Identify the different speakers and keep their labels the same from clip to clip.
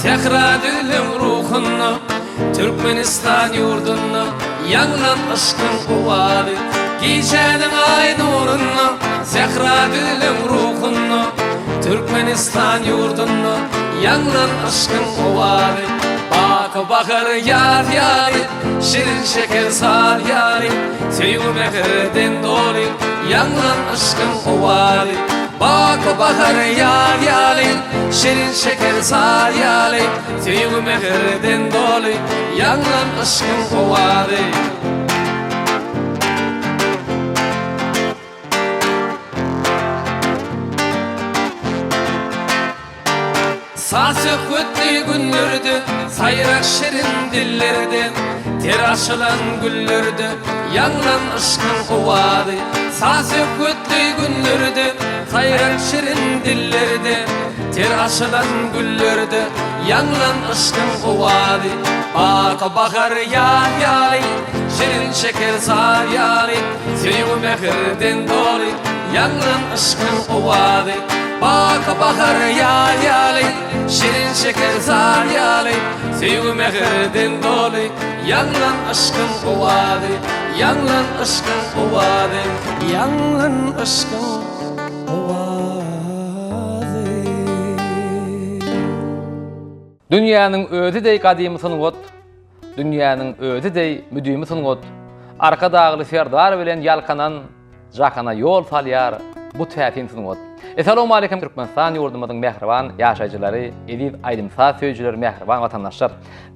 Speaker 1: Sähra düzleň ruhunda, Türkmenistan ýurdunda Ýaňlan yşkyň owazy. Gijäniň aý nurunda, Sähra düzleň ruhunda, Türkmenistan ýurdunda Ýaňlan yşkyň owazy. Baky bahar ýaz ýaly, Şirin şeker saz ýaly, Söýgi mähirden doly, Ýaňlan yşkyň owazy. Baky bahar ýaz ýaly, Şirin şeker saz ýaly, Söýgi mähirden doly, Ýaňlan yşkyň owazy. Saz söhbetli günlerde, Saýrak şirin dillerde, Ter açylan güllerde, Ýaňlan yşkyň owazy. Saz söhbetli günlerde, Saýrak şirin dillerde, Ter açylan güllerde, Ýaňlan yşkyň owazy. Baky bahar ýaz ýaly, Şirin şeker saz ýaly, Söýgi mähirden doly, Ýaňlan yşkyň owazy. Baky bahar ýaz ýaly, Şirin şeker saz ýaly, Söýgi mähirden doly, Ýaňlan yşkyň owazy, Ýaňlan yşkyň owazy, Ýaňlan yşkyň owazy.
Speaker 2: Dünýäniň özi deý gadymy sungat, Dünýäniň özi deý müdimi sungat, Arkadagly Serdar bilen ýalkanan jahana ýol salýar bu täsin sungat. Essalawmaleýkim Türkmenistan ýurdumyzyň mähriban ýaşaýjylary, eziz aýdym-saz söýüjileri, mähriban watandaşlar!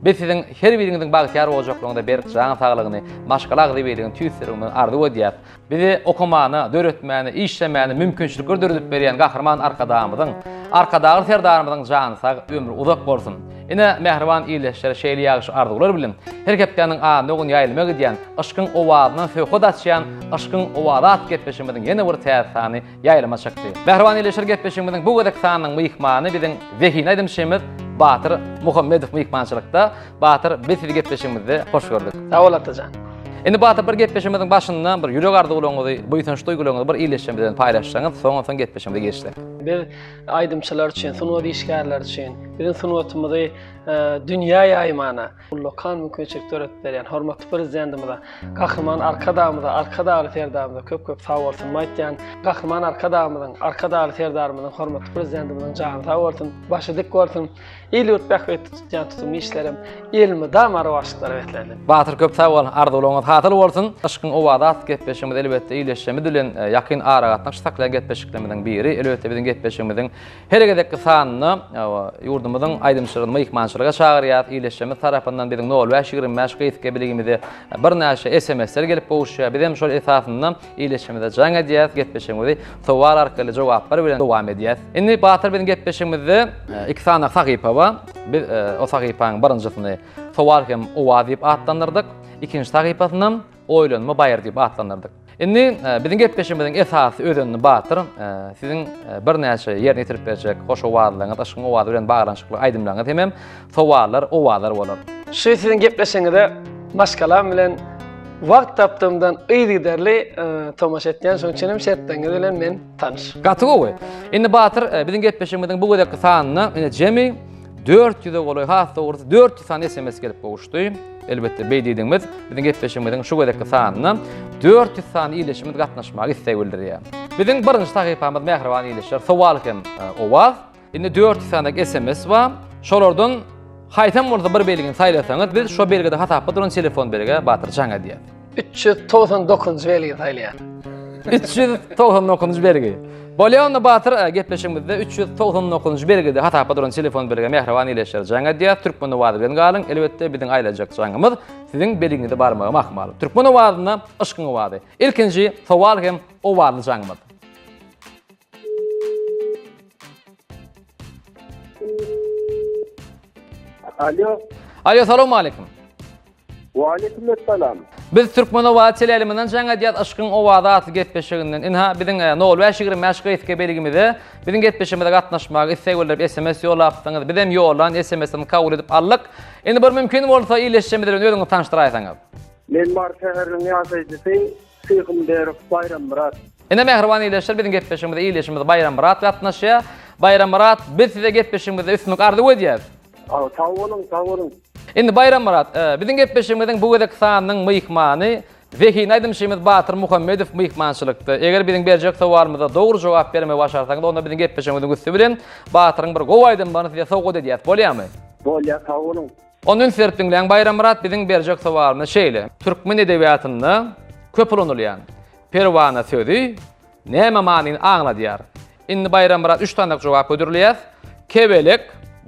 Speaker 2: Biz siziň her biriňiziň bagtyýar ojaklygyňyzda berk jan saglygyny, maşgala agzybirligini tüýs ýüregimizden arzuw edýäs. Bize okamana, döretmäne, işlemäne mümkinçilikler döredip berýän Gahryman Arkadagymyzyň, Arkadagly Serdarymyzyň jany sag, ömri uzak bolsun! Ine, mähriban ildeşler şeýle ýagşy arzuwlar bilen her hepdäniň anna güni ýaýlyma gidýän Yşkyň owazyndan söhbet açýan Yşkyň owazy atly gepleşigimiziň ýene bir täze sany ýaýlyma çykdy. Mähriban ildeşler gepleşigimiziň bu gezek sanynyň myhmany biziň zehinli aýdymçymyz Batyr Muhammedow myhmançylykda. Batyr biz sizi gepleşigimizde hoş gördük.
Speaker 3: Sag bol Atajan.
Speaker 2: Indi Batyr bir gepleşigimiziň başynda bir ýürek arzuwlaryňyzy, buýsanç duýgularyňyzy bir ildeşlerimiz bilen paýlaşsaňyz, soňam soň gepleşigimize girişsek.
Speaker 3: Biz aýdymçylar üçin, sungat işgärleri üçin, biziň sungatymyzy dünýä ýaýmana ullakan mümkinçilik döredip berýän hormatly Prezidentimize, Gahryman Arkadagymyza, Arkadagly Serdarymyza köp-köp sag bolsun aýtýan. Gahryman Arkadagymyzyň, Arkadagly Serdarymyzyň, hormatly Prezidentimiziň jany sag bolsun, başy dik bolsun. Il-ýurt bähbitli tutýan tutumly işlerem elmydama rowaçlyklara beslensin.
Speaker 2: Batyr köp sag bol, arzuwlaryňyz hasyl bolsun. Yşkyň owazy atly gepleşigimiz elbetde ildeşlerimiz bilen ýakyn aragatnaşyk saklaýan gepleşiklerimiziň biri. Elbetde biziň gepleşigimiziň her gezekki sanynda ýurdumyzyň aýdymçylaryny myhmançylyga çagyrýarys. Ildeşlerimiz tarapyndan biziň nol bäş 25 gysga bilgimize birnäçe SMS-ler gelip gowuşýar. Bizem şol esasynda Ildeşimize jaň edýäs, gepleşigimizi sowal arkaly jogaplar bilen dowam edýäs. Indi Batyr biziň gepleşigimizde e, iki sany sahypa bar. Biz e, o sahypanyň birinjisini sowal hem owaz diýip atlandyrdyk. Ikinji sahypasyny oýlanma baýry diýip atlandyrdyk. Indi e, biziň gepleşigimiziň esasy özenini Batyr, siziň birnäçe ýerine ýetirip berjek hoş owazlaryňyz, yşkyň owazy bilen baglanyşykly aýdymlaryňyz hemem sowallar, owazlar bolar.
Speaker 3: Şu siziň gepleşigiňize maşgalam bilen Wagt tapdygymdan yzygiderli tomaşa etýän, şonuň üçin hem şertleriňiz bilen men tanyş.
Speaker 2: Gaty gowy. Indi Batyr, biziň gepleşigimiziň bu gezekki sanyna ine jemi 400-e golaý, has dogrusy 400 sany SMS gelip gowuşdy. Elbetde, beý diýdigimiz, biziň gepleşigimiziň şu gezekki sanyna 400 sany ildeşimiz gatnaşmaga isleg bildirýär. Biziň birinji sahypamyz mähriban ildeşler, sowal hem owaz. Indi 400 sany SMS bar. Şolardan haýsam bolsa bir belgini saýlasaňyz, biz şo belgide hasapda duran telefon belgä Batyr jaň edýär.
Speaker 3: 399-njy belgini saýlaýan.
Speaker 2: 399-njy belgi. Bolýar onda Batyr e, gepleşigimizde 399-njy belgide hasapda duran telefon belgä mähriban ildeşler jaň edýär. Türkmen owazy bilen galyň. Elbetde biziň aýlajak jaňymyz siziň belgiňize barmagy ahmal. Türkmen owazynda yşkyň owazy. Ilkinji sowal hem owazly jaňymyz.
Speaker 4: Alo.
Speaker 2: Alo, salam aleyküm.
Speaker 4: Wa aleyküm esselam.
Speaker 2: Biz Türkmen owazy teleýaýlymyndan jaň edýäs, Yşkyň owazy atly gepleşiginden. Ynha, biziň 0525 gysga belgimize biziň gepleşigimize gatnaşmaga isleg bildirip SMS ýollapsyňyz. Bizem ýollan SMS-iňizi kabul edip aldyk. Indi bir mümkin bolsa ildeşlerimiz bilen özüňizi tanyşdyraýsaňyz.
Speaker 4: Men Mary şäheriniň ýaşaýjysy Şyhymberow Baýrammyrat.
Speaker 2: Ine mähriban ildeşler biziň gepleşigimize ildeşimiz Baýrammyrat gatnaşýar. Baýrammyrat biz size gepleşigimizde üstünlik arzuw edýäris.
Speaker 4: Sag boluň, sag boluň.
Speaker 2: Indi Baýrammyrat, biziň gepleşigimiziň bu gezek sanynyň myhmany zehinli aýdymçymyz Batyr Muhammedow myhmançylykda. Eger biziň berjek sowalymyza dogry jogap bermegi başarsaňyz, onda biziň gepleşigimiziň üsti bilen Batyryň bir gowy aýdymlaryny size sowgat edýäs. Bolýarmy?
Speaker 4: Bolýar, sag boluň.
Speaker 2: Onda üns berip diňläň Baýrammyrat, biziň berjek sowalymyz şeýle. Türkmen edebiýatynda köp ulanylýan perwana sözi näme manyny aňladýar? Indi Baýrammyrat üç sany jogap hödürleýäs. Kebelek,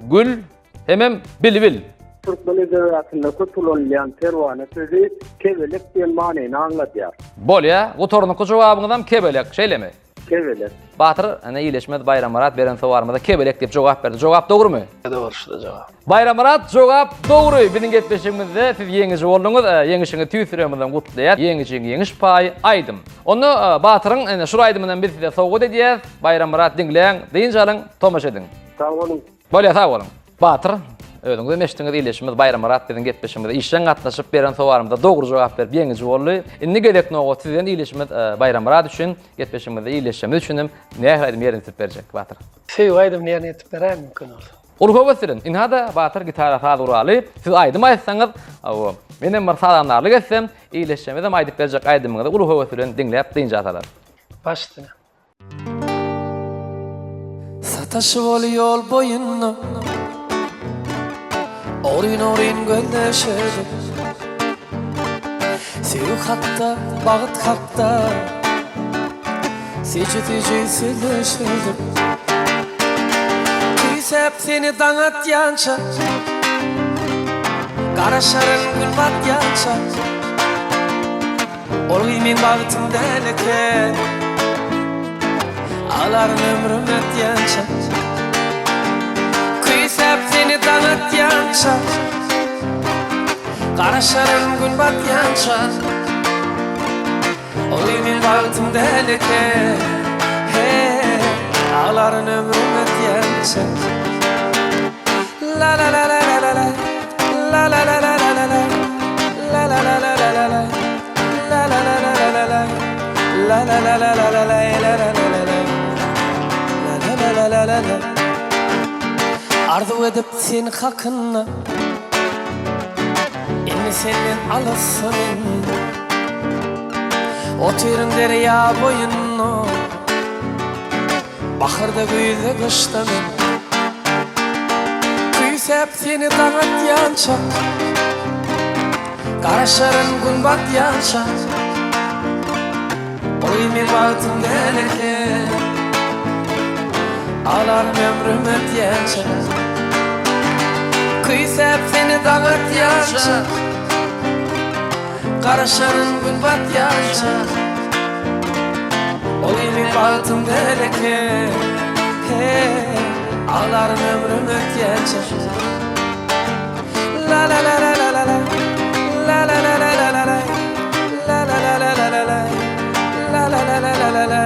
Speaker 2: gül hemem bilbil.
Speaker 4: Türkmen edebiýatynda köp ulanylýan perwana sözi kebelek diýen manyny aňladýar.
Speaker 2: Bolýa, gutarnykly jogabyňyzam kebelek, şeýlemi?
Speaker 4: Kebelek.
Speaker 2: Batyr, ine iýleşmez Baýrammyrat beren sowalymyza kebelek diýip jogap berdi. Jogap dogrumy?
Speaker 3: Dogry şuda jogap.
Speaker 2: Baýrammyrat jogap dogry. Biziň gepleşigimizde siz ýeňiji bolduňyz. Ýeňişiňizi tüýs ýüregimizden gutlaýas. Ýeňijiň ýeňiş paýy aýdym. Onda Batyryň ine şul aýdymynam biz size sowgat edýäs. Baýrammyrat diňläň, dynç alyň, tomaşa ediň.
Speaker 4: Sag boluň.
Speaker 2: Bolýa sag boluň. Batyr, özüňizem eşitdiňiz ildeşimiz Baýrammyrat biziň gepleşigimize işjeň gatnaşyp beren sowalymyza dogry jogap berip ýeňiji boldy. Indi gezek nobat sizden ildeşimiz Baýrammyrat üçin gepleşigimizde ildeşjemiz üçin hem nähili aýdym ýerine ýetirip berjek Batyr?
Speaker 3: Söýgi aýdymyny ýerine ýetirip beräýin mümkin bolsa.
Speaker 2: Uly höwes bilen. Ynha-da Batyr gitara saz guraly. Siz aýdym aýtsaňyz, hawa, menem bir sazandarlyk etsem, ildeşjemizem aýdyp berjek aýdymyňyzy uly höwes bilen diňläp dynç asalar.
Speaker 3: Baş üstüne.
Speaker 1: Sataşyp ol ýol boýunda Ogryn-ogryn gözleşerdik Söýgi hakda, bagt hakda Süýji-süýji sözleşerdik Küýsäp seni daň atýança Garaşaryn gün batýança Ol gyz meň bagtym däl eken Aglaryn ömrüm ötýänçä Küýsäp seni daň atýança Garaşaryn gün batýança Ol gyz meň bagtym däl eken He, aglaryn ömrüm ötýänçä La la la la la la la La la la la la la la La la la la la la la La la la la la la la La la la la la la la La la la la la La la la la la la Arzuw edip sen hakynda Indi senden alysda men Otyryn derýa boýunda Baharda güýzde gyşda men Küýsäp seni daň atýança Garaşaryn gün batýança Oý meň bagtym däl eken Aglaryn ömrüm ötýänçä Küýsäp seni daň atýança Garaşaryn gün batýança Ol meniň bagtym däl eken Heý, aglaryn ömrüm ötýänçä La la la la la la la La la la la la la la La la la la la la la La la la la la la la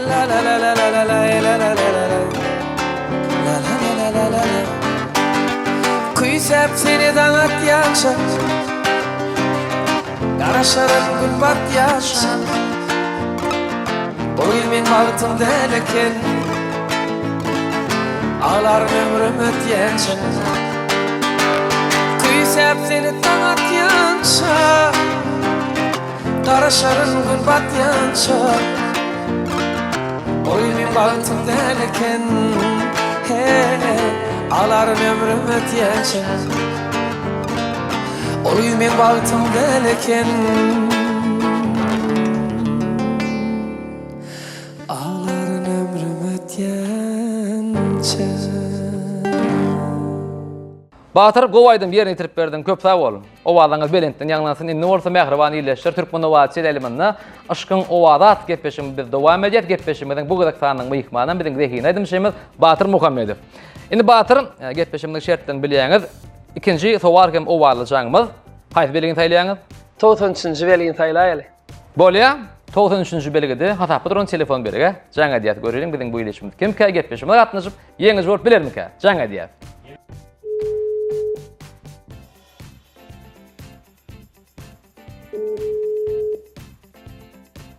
Speaker 1: La la la la la la la La la la la la La la la la la la la Küýsäp seni daň atýança Garaşaryn gün batýança Bu gyz meň bagtym däl eken Aglaryn ömrüm ötýänçä Küýsäp seni daň atýança Garaşaryn gün batýança Oý meň bagtym däl eken He Aglaryn ömrüm ötýänçä Oý meň bagtym däl eken Aglaryn ömrüm ötýänçä.
Speaker 2: Batyr gowy aýdym ýerine ýetirip berdiň köp sag bol. Owazaňyz belentden ýaňlansyn indi bolsa mähriban ildeşler Türkmen owazy teleýaýlymynda Yşkyň owazy atly gepleşigimizi biz dowam edýäs gepleşigimiziň bu gezek sanynyň myhmanam biziň zehinli aýdymçymyz Batyr Muhammedow. Indi Batyr e, gepleşigimiziň şertlerini bilýäňiz. Ikinji sowal hem owazly jaňymyz. Haýsy belgini saýlaýaňyz?
Speaker 3: 93-nji belgini saýlaýaly.
Speaker 2: Bolýa. 93-nji belgide hasapda duran telefon belgä jaň edýäs. Göreliň biziň bu ildeşimiz kimkä gepleşigimize gatnaşyp Ýeňiji bolup bilermikä? Jaň edýäs.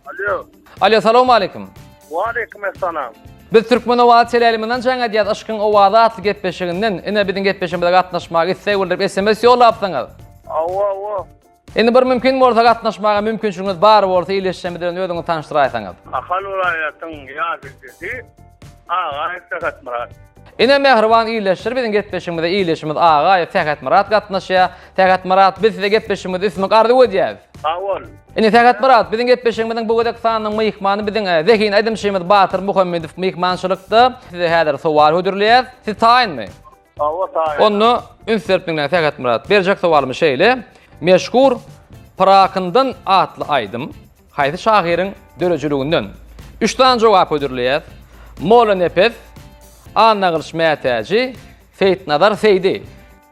Speaker 4: Alo.
Speaker 2: Alo, salowmaleýkim.
Speaker 4: Waleýkim essalam.
Speaker 2: Biz Türkmen owazy teleýaýlymyndan jaň edýäs Yşkyň owazy atly gepleşiginden. Ine biziň gepleşigimize gatnaşmaga isleg bildirip SMS ýollapsyňyz.
Speaker 4: Hawa, hawa.
Speaker 2: Indi bir mümkin bolsa gatnaşmaga mümkinçiligiňiz bar bolsa ildeşlerimiz bilen özüňizi tanyşdyraýsaňyz.
Speaker 4: Ahal welaýatyň ýaşajysy Agaýew Sähetmyrat.
Speaker 2: Ine mähriban ildeşler biziň gepleşigimize ildeşimiz Agaýew Sähetmyrat gatnaşýar. Sähetmyrat biz size gepleşigimizde üstünlik arzuw edýäs.
Speaker 4: Sag bol.
Speaker 2: Ine Sähetmyrat biziň gepleşigimiziň bu gezek sanynyň myhmany biziň zehin aýdymçymyz Batyr Muhammedow myhmançylykda. Size häzir sowal hödürleýäs. Siz taýynmy?
Speaker 4: Hawa taýyn.
Speaker 2: Onda üns berip diňläň Sähetmyrat. Berjek sowalymyz şeýle. Meşhur Pyrakyndan atly aýdym haýsy şahyryň döredijiliginden? Üç sany jogap hödürleýäs. Mollanepes, Annagylyç Mätäji, Seýitnazar Seýdi.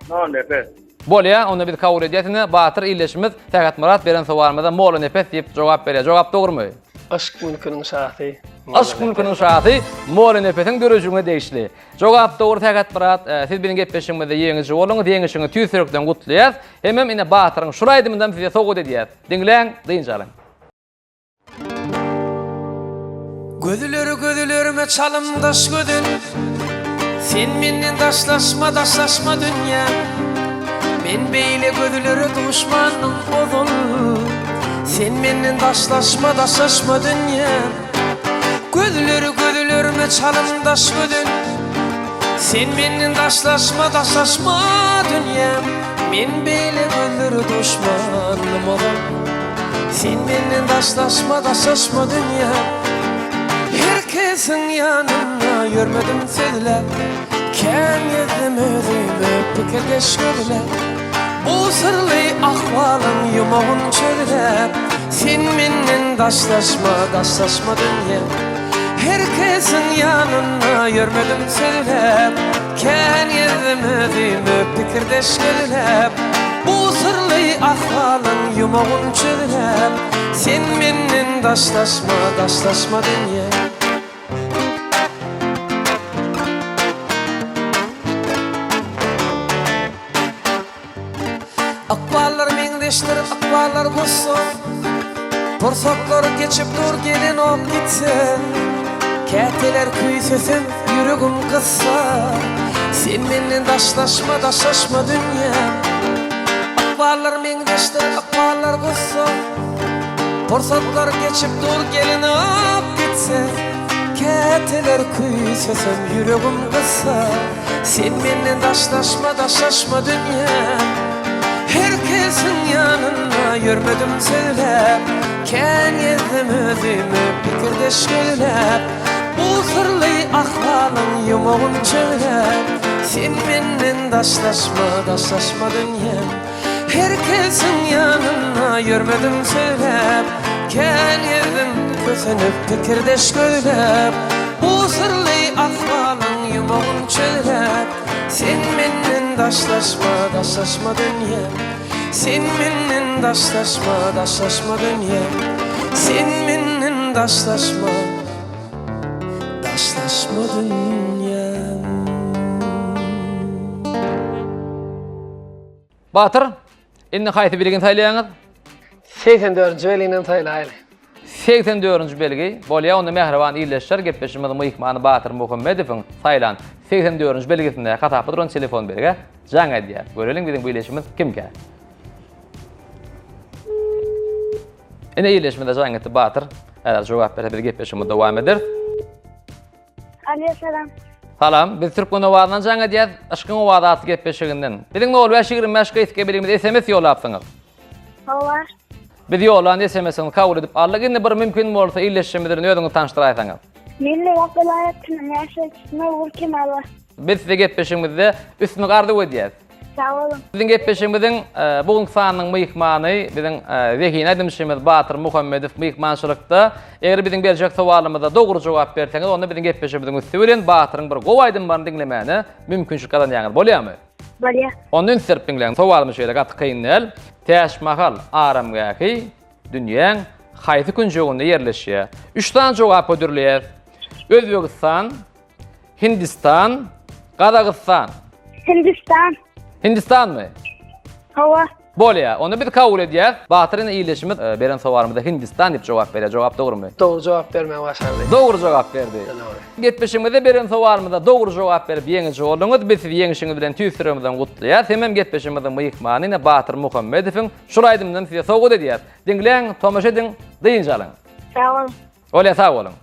Speaker 4: Mollanepes.
Speaker 2: Bolýa, onda biz kabul edýäs ine Batyr ildeşimiz Sähetmyrat beren sowalymyza Mollanepes diýip jogap berýär. Jogap dogrumy?
Speaker 3: Yşk mülküniň şasy.
Speaker 2: Yşk mülküniň şasy Mollanepesiň döredijiligine degişli. Jogap dogry Sähetmyrat, siz biziň gepleşigimizde ýeňiji bolduňyz, ýeňişiňizi tüýs ýürekden gutlaýas. Hemem ine Batyryň şul aýdymyndan size sowgat edýäs. Diňläň, dynç alyň.
Speaker 1: Gözleri gözlerime çalymdaş gözel Sen menden daşlaşma daşlaşma dünýäm Men beýle gözlere duşmandym ozal Sen menden daşlaşma daşlaşma dünýäm Gözleri gözlerime çalymdaş gözel Sen menden daşlaşma daşlaşma dünýäm Men beýle gözlere duşmandym ozal Sen menden daşlaşma daşlaşma dünýäm Her kesiň ýanynda ýörmedim sözläp Kän gezdim özüme pikirdeş gözläp Bu syrly ahwalyň ýumagyn çözläp Sen menden daşlaşma daşlaşma dünýäm Her kesiň ýanynda ýörmedim sözläp Kän gezdim özüme pikirdeş gözläp Bu syrly ahwalyň ýumagyn çözläp Sen menden daşlaşma daşlaşma dünýäm Ykballar meňzeşdir, ykballar gussa Pursatlar geçip dur gelenok gitse Käteler küýsesem ýüregim gyssa Sen menden daşlaşma, daşlaşma dünýäm Ykballar meňzeşdir, ykballar gussa Pursatlar geçip dur gelenok gitse Käteler küýsesem ýüregim gyssa Sen menden daşlaşma daşlaşma dünýäm Her kesiň ýanynda ýörmedim sözläp Kän gezdim özümi pikirdeş gözläp Bu syrly ahwalyň ýumagyn çözläp Sen menden daşlaşma daşlaşma dünýäm Her kesiň ýanynda ýörmedim sözläp Kän gezdim kösenip pikirdeş gözläp Bu syrly ahwalyň ýumagyn çözläp Sen menden daşlaşma daşlaşma dünýäm Sen menden daşlaşma daşlaşma dünýäm Sen menden daşlaşma daşlaşma dünýäm.
Speaker 2: Batyr, indi haýsy belgini saýlaýaňyz?
Speaker 3: 84-nji belginem saýlaýly.
Speaker 2: 84-nji belgi, bolýa onda mähriban ildeşler gepleşigimiziň myhmany Batyr Muhammedowyň saýlan 84-nji belgisindäki hasapda duran telefon belgä jaň edýär. Göreliň biziň bu ildeşimiz kimkä? Ine ildeşimize jaň etdi Batyr. Häzir jogap berse biz gepleşigimizi dowam ederis.
Speaker 5: Alo, salam.
Speaker 2: Salam, biz Türkmen owazyndan jaň edýäs, Yşkyň owazy atly gepleşiginden. Biziň 05 25 gysga belgimize SMS ýollapsyňyz.
Speaker 5: Hawa.
Speaker 2: Biz ýollan SMS-iňizi kabul edip aldyk. Indi bir mümkin bolsa ildeşimiz bilen özüňizi tanyşdyraýsaňyz.
Speaker 5: Men Lebap welaýatynyň ýaşaýjysy Nurgül Kemalowa.
Speaker 2: Biz size gepleşigimizde üstünlik arzuw edýäs.
Speaker 5: Sag boluň.
Speaker 2: Biziň gepleşigimiziň bu günki sanynyň myhmany biziň zehin aýdymçymyz Batyr Muhammedow myhmançylykda. Eger biziň berjek sowalymyza dogry jogap berseňiz, onda biziň gepleşigimiziň üsti bilen Batyryň bir gowy aýdymlaryny diňlemäne mümkinçilik gazanýaňyz. Bolýarmy?
Speaker 5: Bolýar.
Speaker 2: Onda üns berip diňläň. Sowalymyz şeýle gaty kyn däl. Täçmahal aramgähi dünýäň haýsy künjeginde ýerleşýär? Üç sany jogap hödürleýäris. Özbegistan, Hindistan, Gazagystan.
Speaker 5: Hindistan.
Speaker 2: Hindistanmy?
Speaker 5: Hawa.
Speaker 2: Bolýar. Onda biz kabul edýäs. Batyr ine ildeşimiz beren sowalymyza Hindistan diýip jogap berýär. Jogap dogrumy?
Speaker 3: Dogry jogap bermegi başardy.
Speaker 2: Dogry jogap berdi.
Speaker 3: Dogry.
Speaker 2: Gepleşigimizde beren sowalymyza dogry jogap berip ýeňiji bolduňyz. Biz sizi ýeňişiňiz bilen tüýs ýüregimizden gutlaýas. Hemem gepleşigimiziň myhmany ine Batyr Muhammedowyň şul aýdymyndan size sowgat edýäs. Diňläň, tomaşa ediň, dynç alyň.
Speaker 5: Sag boluň.
Speaker 2: Bolýar, sag boluň.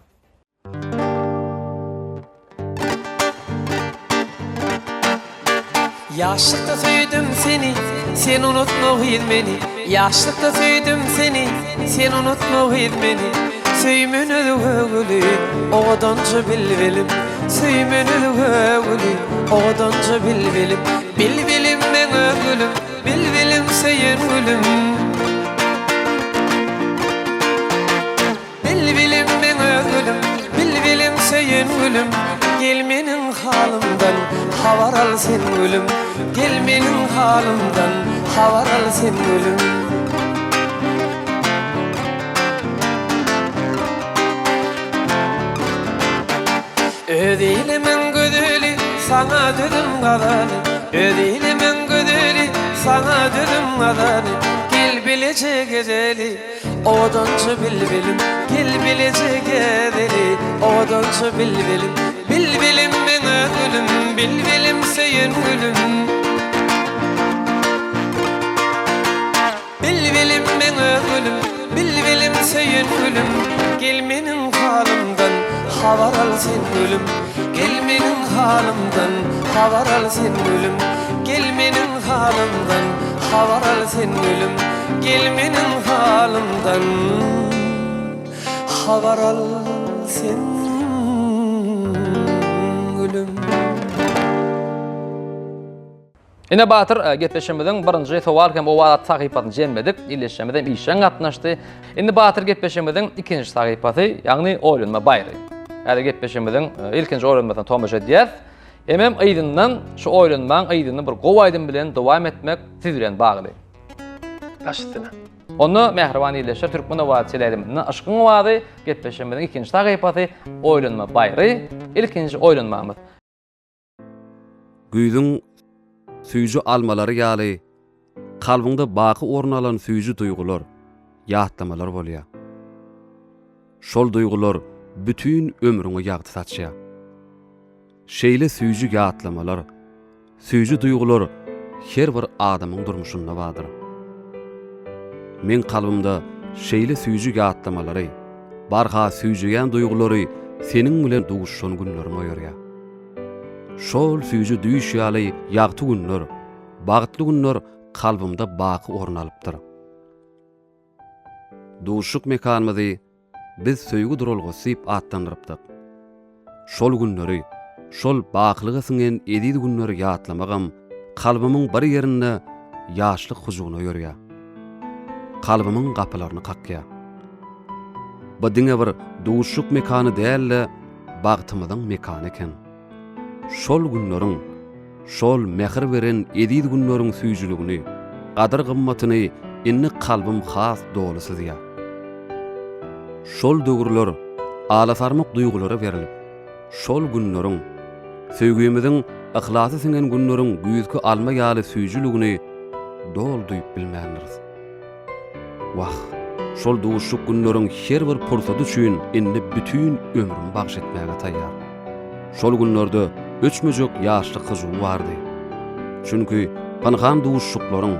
Speaker 1: Ýaşlykda söýdüm seni, sen unutma gyz meni Ýaşlykda söýdüm seni, sen unutma gyz meni Söýmen özge güli, owadanja bilbilim Söýmen özge güli, owadanja bilbilim Bilbilim meň öz gülüm, bilbilim söýen gülüm Bilbilim meň öz gülüm, bilbilim söýen gülüm Gel meniň halymdan habar al sen gülüm Gel meniň halymdan habar al sen gülüm. Öz ilimiň gözeli saňa düzüm gazaly Öz ilimiň gözeli saňa düzüm gazaly Gel bileje gezeli Owadança bilbilim, gel bileje gezeli Owadança bilbilim, bilbilim meň öz gülüm Bilbilim söýen gülüm Bilbilim meň öz gülüm, bilbilim söýen gülüm Gel meniň halymdan habar al sen gülüm Gel meniň halymdan habar al sen gülüm Gel meniň halymdan habar al sen gülüm Gel meniň halymdan habar al sen gülüm.
Speaker 2: Ine Batyr, gepleşigimiziň birinji sowal hem owaz atly sahypasyny jemledik. Ildeşlerimiz hem işjeň gatnaşdy. Indi Batyr gepleşigimiziň ikinji sahypasy, ýagny oýlanma baýry. Häzir gepleşigimiziň ilkinji oýlanmasyna tomaşa edýäs. Hemem yzyndan şu oýlanmaň yzyny bir gowy aýdym bilen dowam etmek siz bilen bagly.
Speaker 3: Baş üstüne.
Speaker 2: Onda mähriban ildeşler Türkmen owazy teleýaýlymynda Yşkyň owazy gepleşigimiziň ikinji sahypasy Oýlanma baýry ilkinji oýlanmamyz.
Speaker 6: Güýzüň süýji almalary ýaly kalbyňda baky orun alan süýji duýgular, ýatlamalar bolýar. Şol duýgular bütin ömrüňe ýagty saçýar. Şeýle süýji ýatlamalar, süýji duýgular her bir adamyň durmuşynda bardyr. Meň kalbymda şeýle süýji ýatlamalary, barha süýjeýän duýgulary seniň bilen duşuşan günlerim oýarýar. Şol süýji düýş ýaly ýagty günler, bagtly günler kalbymda baky orun alypdyr. Duşuşyk mekanymyzy biz Söýgi duralgasy diýip atlandyrypdyk. Şol günleri, şol bakylyga siňen eziz günleri ýatlamagam kalbymyň bir ýerinde ýaşlyk hyjuwyny oýarýar. Kalbymyň gapylaryny kakýar. Bu diňe bir duşuşyk mekany däl-de, bagtymyzyň mekany eken. Şol günleriň, şol mähir beren eziz günleriň süýjüligini, gadyr-gymmatyny indi kalbym has doly syzýar. Şol döwürler alasarmyk duýgulara berlip, şol günleriň, söýgimiziň yhlasy siňen günleriň güýzki alma ýaly süýjüligini doly duýup bilmändiris. Wah, şol duşuşyk günleriň her bir pursady üçin indi bütin ömrümi bagyş etmäge taýýar. Şol günlerde öçmejek ýaşlyk hyjuwy bardy. Çünki pynhan duşuşyklaryň,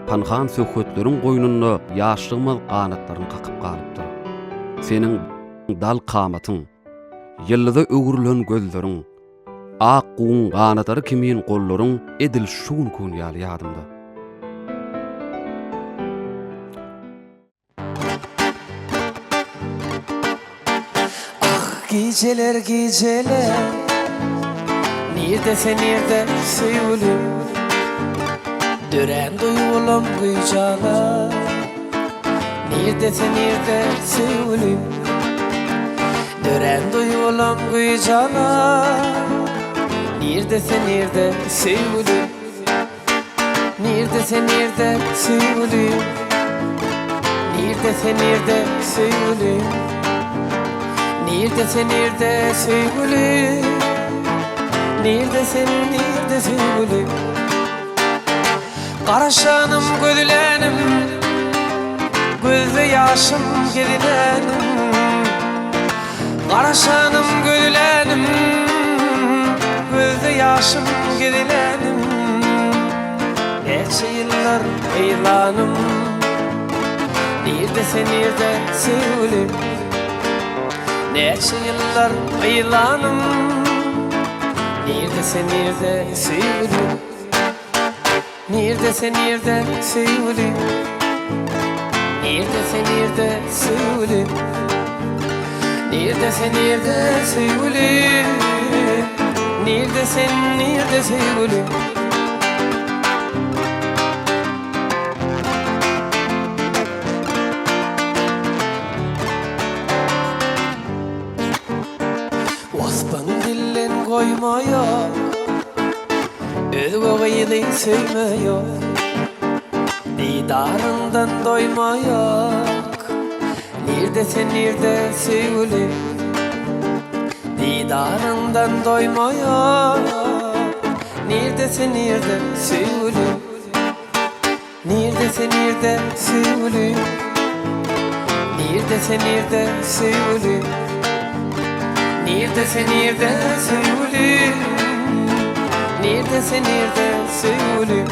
Speaker 6: pynhan söhbetleriň goýnunda ýaşlygymyz ganatlaryny kakyp galypdyr. Seniň dal kamatyň, ýyldyza öwrülen gözleriň, Ak guwuň ganatlary kimin gollaryň edil şu günki gün ýaly ýadymda.
Speaker 1: Ah gijeler gijeler Nirde sen nirde söýgülim Dörän duýgulam güýç alar Nirde sen nirde söýgülim Dörän duýgulam güýç alar Nirde sen nirde söýgülim Nirde sen nirde söýgülim Nirde sen nirde söýgülim Nirde sen nirde söýgülim Nirde sen nirde söýgülim. Garaşanym gözlänim Gözde ýaşym gezinenim Garaşanym gözlänim Gözde ýaşym gezinenim Näçe ýyllar yzlanym Nirde sen nirde söýgülim Näçe ýyllar yzlanym Nirde sen nirde söýgülim Nirde sen nirde söýgülim Nirde sen nirde söýgülim Nirde sen nirde söýgülim Nirde sen nirde söýgülim Waspyň dilden goýmaýar Özge gyzy söýmeýär Didaryňdan doýmaýak Nirde sen nirde söýgülim Didaryňdan doýmaýak Nirde sen nirde söýgülim Nirde sen nirde söýgülim Nirde sen nirde söýgülim Nirde sen nirde söýgülim Nirde sen nirde söýgülim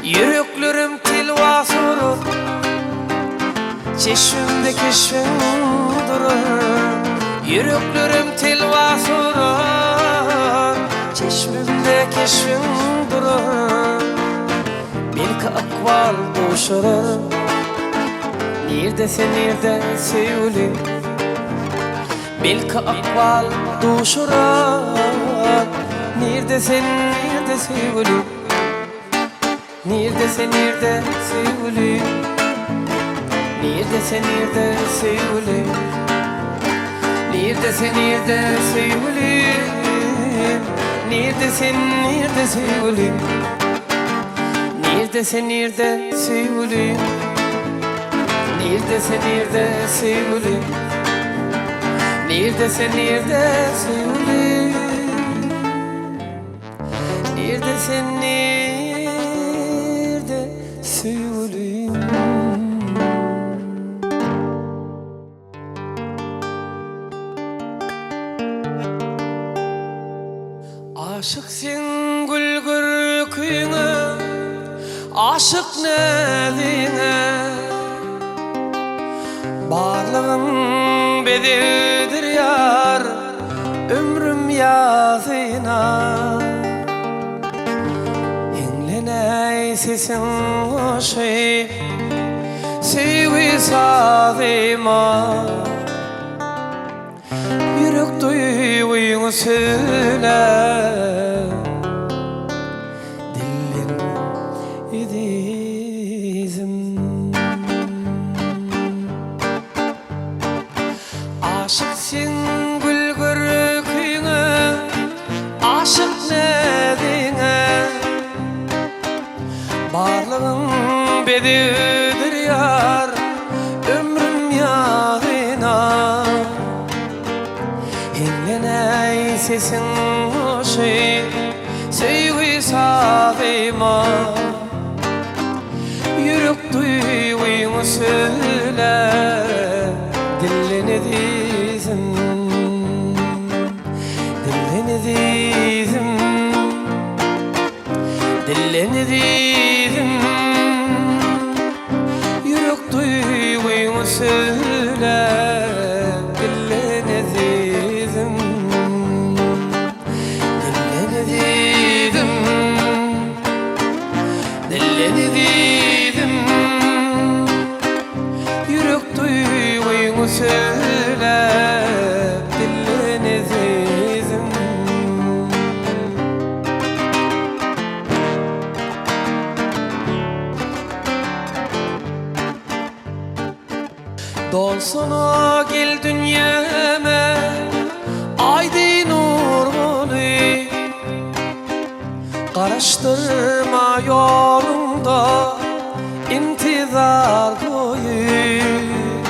Speaker 1: Ýüreklerim telwas urur Çeşmimde keşbiň durur Ýüreklerim telwas urur Çeşmimde keşbiň durur Belki ykbal duşurar Nirde sen nirde söýgüli Belki ykbal duşurar Nirde sen nirde söýgüli Nirde sen nirde söýgüli Nirde sen nirde söýgüli Nirde sen nirde söýgüli Nirde sen nirde söýgüli Nirde sen nirde söýgüli Nirde sen nirde söýgüli Nirde sen nirde söýgüli Nirde sen nirde söýgülim Aşyk seň gül görküňe Aşyk näziňe Barlygyň bezegdir ýar Ömrüm ýazyna Hiňlenäý sesiň goşy Söýgi sazyma Ýürek duýgyňy söýle Dillen ezizim. Aşyk seň gül görküňe, Aşyk näziňe. Barlygyň bezegidir ýar, Ömrüm ýazyna. Hiňlenäý sesiň hoşy, Söýgi sazyma. Ýürek duýgyňy söýle, Dillen ezizim, Dillen ezizim, Dillen ezizim. Ýürek duýgyňy söýle, Dillen ezizim, Dillen ezizim. Dillen ezizim Ýürek duýgyňy söýle Dillen ezizim. Dolsana gel dünýäme Aýdy nur bolup Garaşdyrma ýoluňda Intizar goýup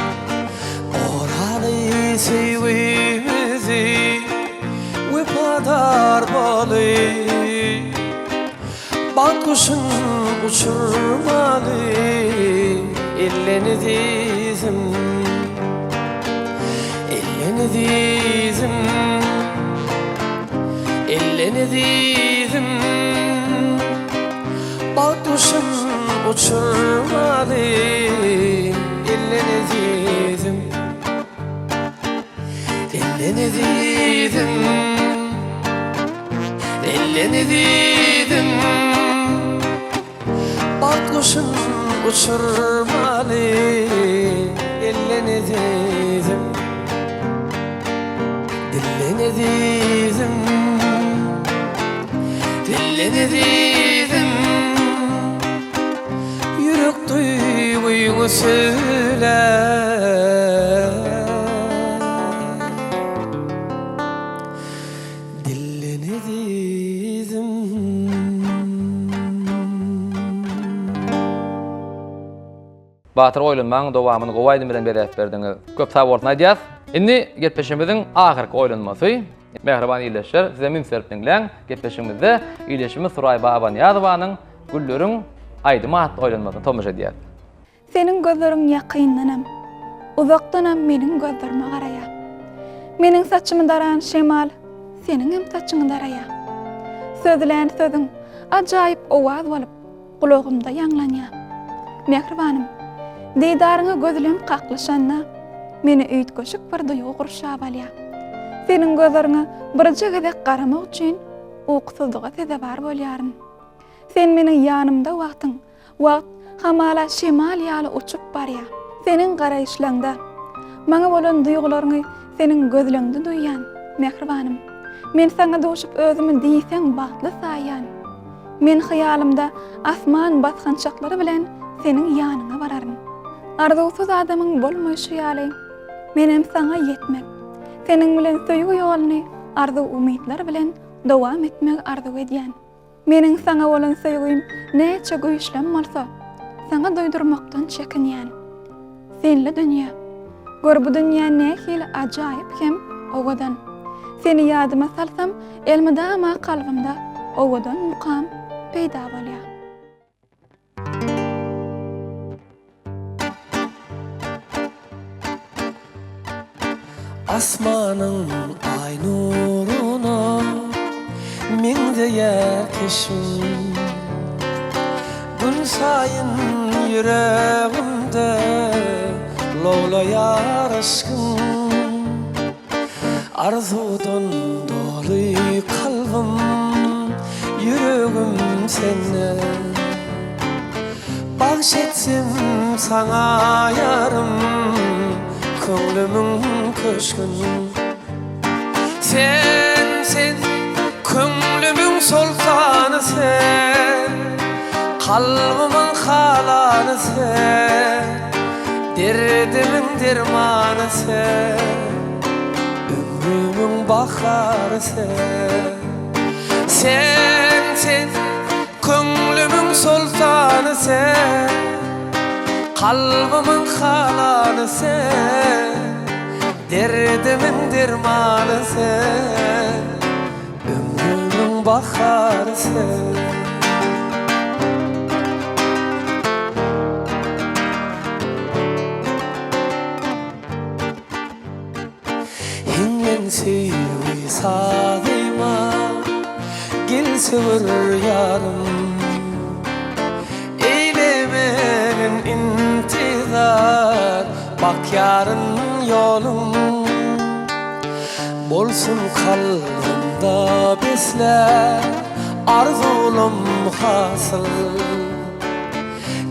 Speaker 1: Goraly söýgimizi Wepadar bolup. guşun uçurmaly Elden ezizim Elden ezizim Elden ezizim Bagt guşun uçurmaly Elden ezizim Elden ezizim Elden ezizim Bagt guşun uçurmaly Elden ezizim Dilden ezizim Dilden ezizim Ýürek duýgyňy söýle. Dillen ezizim.
Speaker 2: Batyr oýlanmaň dowamyny gowy aýdym bilen bezäp berdiňiz. Köp sag bolsun aýdýas. Indi gepleşigimiziň ahyrky oýlanmasy. Mähriban ildeşler, sizem üns berip diňläň. Gepleşigimizde ildeşimiz Suraý Babanyýazowanyň Gülleriň aýdymy atly oýlanmasyna tomaşa edýäs.
Speaker 7: Seniň gözleriň ýakyndanam, uzakdanam meniň gözlerime garaýar. Meniň saçymy daran şemal seniňem saçyňy daraýar. Sözlän sözüň ajaýyp owaz bolup gulagymda ýaňlanýar. Mähribanym, didaryňa gözlem kaklyşanda, meni üýtgeşik bir duýgy gurşap alýar. Seniň gözleriňe birje gezek garamak üçin ukusyzlyga sezewar bolýaryn. Sen meniň ýanymda wagtyň Wagt hamala şemal ýaly uçup barýar. Seniň garaýyşlaňda, maňa bolan duýgularyňy seniň gözleňde duýýan, mähribanym. Men saňa duşup özümi diýseň bagtly saýýan. Men hyýalymda asman basgançaklary bilen seniň ýanyňa bararyn. Arzuwsyz adamyň bolmaýşy ýaly, menem saňa ýetmek, seniň bilen söýgi ýoluny arzuw-umytlar bilen dowam etmegi arzuw edýän. Meniň saňa bolan söýgim näçe güýçlem bolsa, saňa duýdurmakdan çekinýän. Senli dünýä. Gör bu dünýä nähili ajaýyp hem owadan. Seni ýadyma salsam, elmydama kalbymda owadan mukam peýda bolýar.
Speaker 1: Asmanyň aý nuruna meňzeýär keşbiň. Gün saýyn ýüregimde lowlaýar yşkyň. Arzuwdan doly kalbym, ýüregim sende. Bagş etsem saňa ýarym, köňlümiň köşgün. Sen, sen, köňlümiň soltany sen, Kalbymyň halany sen, Derdimiň dermany sen, Ömrümiň bahary sen. Sen, sen, köňlümiň soltany sen, Kalbymyň halany sen, Derdimiň dermany sen, Ömrümiň bahary sen. Hiňlen söýgi sazyma, Gel söwer ýarym. Eýlemegin intizar, Bakýaryn ýoluň. Bolsun kalbymda beslär, Arzuwlam hasyl.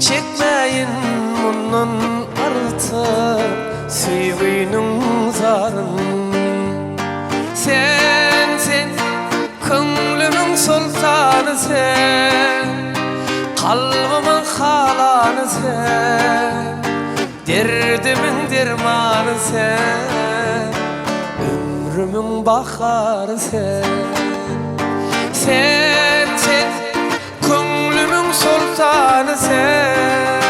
Speaker 1: Çekmäýin mundan artyk söýginiň zaryn. Sen, sen, köňlümiň soltany sen, Kalbymyň halany sen, Derdimiň dermany sen, Ömrümiň bahary sen. Sen, sen, Köňlümiň soltany sen,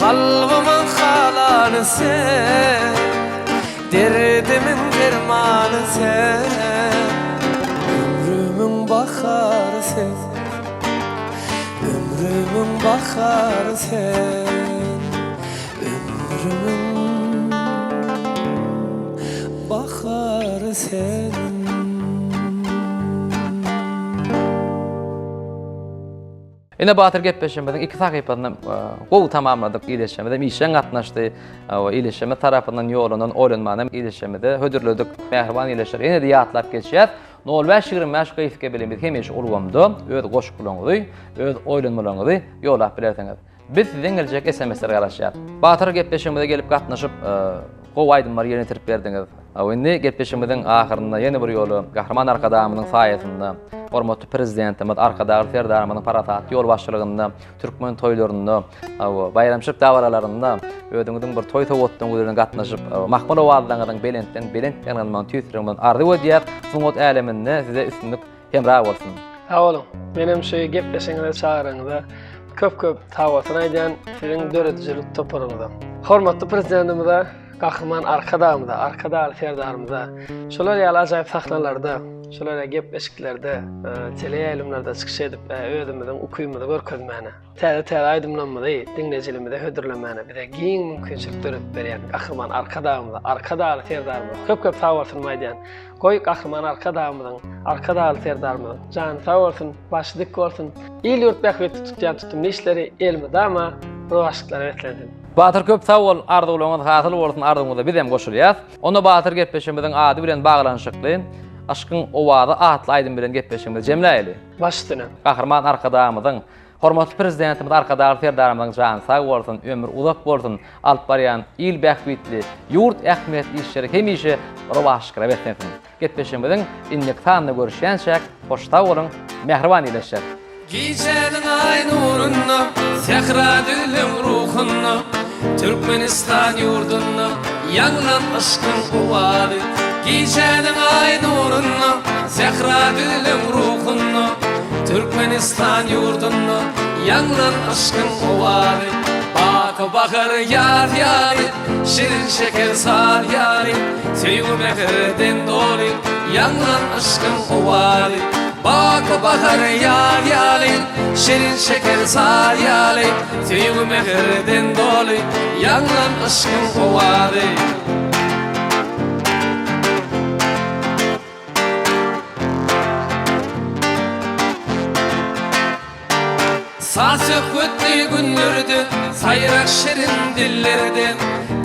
Speaker 1: Kalbymyň halany sen, Derdimiň dermany sen, Ömrümiň bahary sen. Ömrümiň bahary sen Ömrümiň bahary sen.
Speaker 2: Ine Batyr gepleşigimiziň iki sahypasyny gowy tamamladyk. Ildeşlerimiz hem işjeň gatnaşdy. Ildeşlerimiz tarapyndan ýollanan oýlanmany hem ildeşlerimize hödürledik. Mähriban ildeşler, ýene-de ýatlap geçýäs. Nol bäş 25 gysga bilimiz hemişe ulgamda öz goşgularyňyzy, öz oýlanmalaryňyzy ýollap bilersiňiz. Biz sizden geljek SMS-lere garaşýas. Batyr gepleşigimize gelip gatnaşyp, gowy aýdymlary ýerine ýetirip berdiňiz. Indi gepleşigimiziň ahyrynda ýene bir ýola Gahryman Arkadagymyzyň saýasynda, hormatly Prezidentimiz Arkadagly Serdarymyzyň parasatly ýolbaşçylygynda türkmen toýlarynda, baýramçylyk dabaralarynda özüňiziň bir toý sowgatlaryňyz bilen gatnaşyp, mahmal owazlaryňyzyň belentden belent ýaňlanmagyny tüýs ýüregimizden arzuw edýäris. Sungat äleminde size üstünlik hemra bolsun!
Speaker 3: Sag boluň. Menem şu gepleşigiňize çagyryňyza köp-köp sagbolsun aýdýan siziň döredijilik toparyňyza. Hormatly Prezidentimize, Gahryman Arkadagymyza, Arkadagly Serdarymyza şular ýaly ajaýyp sahnalarda, şular ýaly gepleşiklerde, teleýaýlymlarda çykyş edip, özümiziň ukybymyzy görkezmäne, täze-täze aýdymlarymyzy diňleýjilerimize hödürlemäne bize giň mümkinçilik döredip berýän Gahryman Arkadagymyza, Arkadagly Serdarymyza köp-köp sagbolsunymy aýdýan. Goý, Gahryman Arkadagymyzyň, Arkadagly Serdarymyzyň jany sag bolsun, başy dik bolsun, il-ýurt bähbitli tutýan tutumly işleri elmydama rowaçlyklara beslensin!
Speaker 2: Batyr köp sag bol arzuwlaryňyz hasyl bolsun arzuwyňyza bizem goşulýas. Onda Batyr gepleşigimiziň ady bilen baglanyşykly Yşkyň owazy atly aýdym bilen gepleşigimizi jemläýeli.
Speaker 3: Baş üstüne.
Speaker 2: Gahryman Arkadagymyzyň, Hormatly Prezidentimiz Arkadagly Serdarymyzyň jany sag bolsun, ömri uzak bolsun, alyp barýan il bähbitli, ýurt ähmiýetli işleri hemişe rowaçlyklara beslensin. Gepleşigimiziň indiki sanynda görüşýänçäk, hoş sag boluň, mähriban ildeşler!
Speaker 1: Gijäniň aý nurunda, sähra düzlüň ruhunda, Türkmenistan ýurdunda ýaňlan yşkyň owazy. Gijäniň aý nurunda, sähra düzlüň ruhunda, Türkmenistan ýurdunda ýaňlan yşkyň owazy. Baky bahar ýaz ýaly, şirin-şeker saz ýaly, Söýgi mähirden doly ýaňlan yşkyň owazy. Baky bahar ýaz ýaly, şirin-şeker saz ýaly, Söýgi mähirden doly ýaňlan yşkyň owazy. Saz-söhbetli günlerde, saýrak şirin dillerde,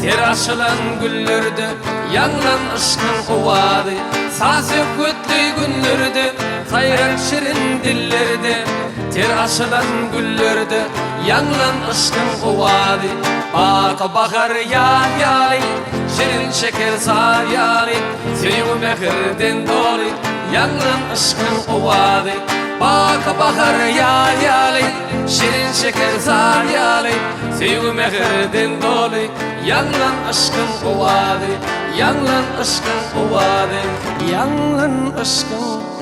Speaker 1: Ter açylan güllerde ýaňlan yşkyň owazy. Saz-söhbetli günlerde, saýrak şirin dillerde, Ter açylan güllerde ýaňlan yşkyň owazy. Baky bahar ýaz ýaly, şirin-şeker saz ýaly, Söýgi mähirden doly ýaňlan yşkyň owazy. Baky bahar ýaz ýaly, şirin-şeker saz ýaly, Söýgi mähirden doly ýaňlan yşkyň owazy. Ýaňlan yşkyň owazy. Ýaňlan yşkyň.